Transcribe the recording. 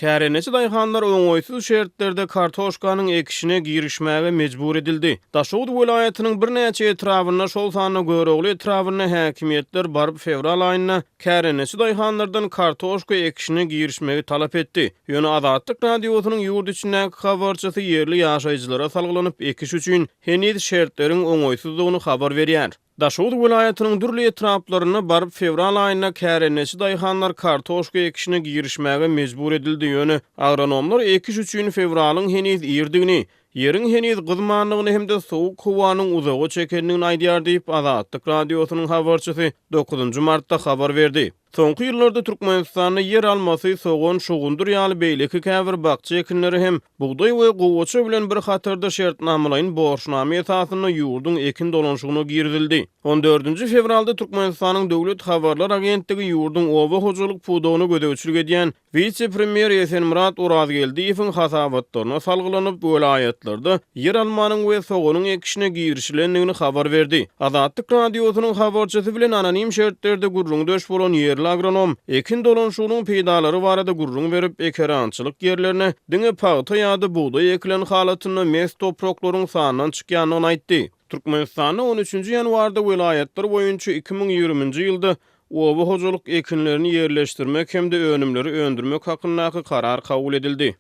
Kärendeçi daýhanlar oňaýsyz şertlerde kartoşkanyň ekişine girişmäge mejbur edildi. Daşoguz welaýatynyň birnäçe etrabynda, şol sanda Görogly etrabynda häkimiýetler baryp fewral aýynda kärendeçi daýhanlardan kartoşka ekişine girişmegi talap etdi. Ýöne Azatlyk Radiosynyň ýurt içindäki habarçysy ýerli ýaşaýjylara salgylanyp ekiş üçin heniz şertleriň oňaýsyzdygyny habar berýär. Daşoguz welaýatynyň dürli etraplarynda baryp fewral aýynda kärendeçi daýhanlar kartoşka ekişine girişmäge mejbur edildi, ýöne agronomlar ekiş üçin fewralyň heniz irdigini, ýeriň heniz gyzmandygyny hem-de sowuk howanyň uzaga çekendigini aýdýar diýip, Azatlyk Radiosynyň habarçysy dokuzynjy martda habar berdi. Soňky ýyllarda Türkmenistanda ýer almasy, sogan, şugundyr ýaly beýleki käbir bakja ekinleri hem bugdaý we gowaça bilen bir hatarda şertnamalaýyn borçnama esasynda ýurduň ekin dolanyşygyna girizildi. On dördünji fewralda Türkmenistanyň Döwlet habarlar agentligi ýurduň oba hojalyk pudagyna gözegçilik edýän Wise-premýer Esenmyrat Orazgeldiýewiň hasabatlaryna salgylanyp, welaýatlarda ýeralmanyň we soganyň ekişine girişilendigini habar berdi. Azatlyk Radiosynyň habarçysy bilen anonim şertlerde gürrüňdeş bolan ýerli agronom ekin dolanyşygynyň peýdalary barada gürrüň berip, ekerançylyk ýerlerine diňe pagta ýa-da bugdaý ekilen halatynda mes topraklaryň sandan çykýandygyny aýtdy. Türkmenistanda on üçünji ýanwarda welaýatlar boýunça 2020-nji ýylda oba hojalyk ekinlerini ýerleşdirmek hem-de önümleri öndürmek hakyndaky karar kabul edildi.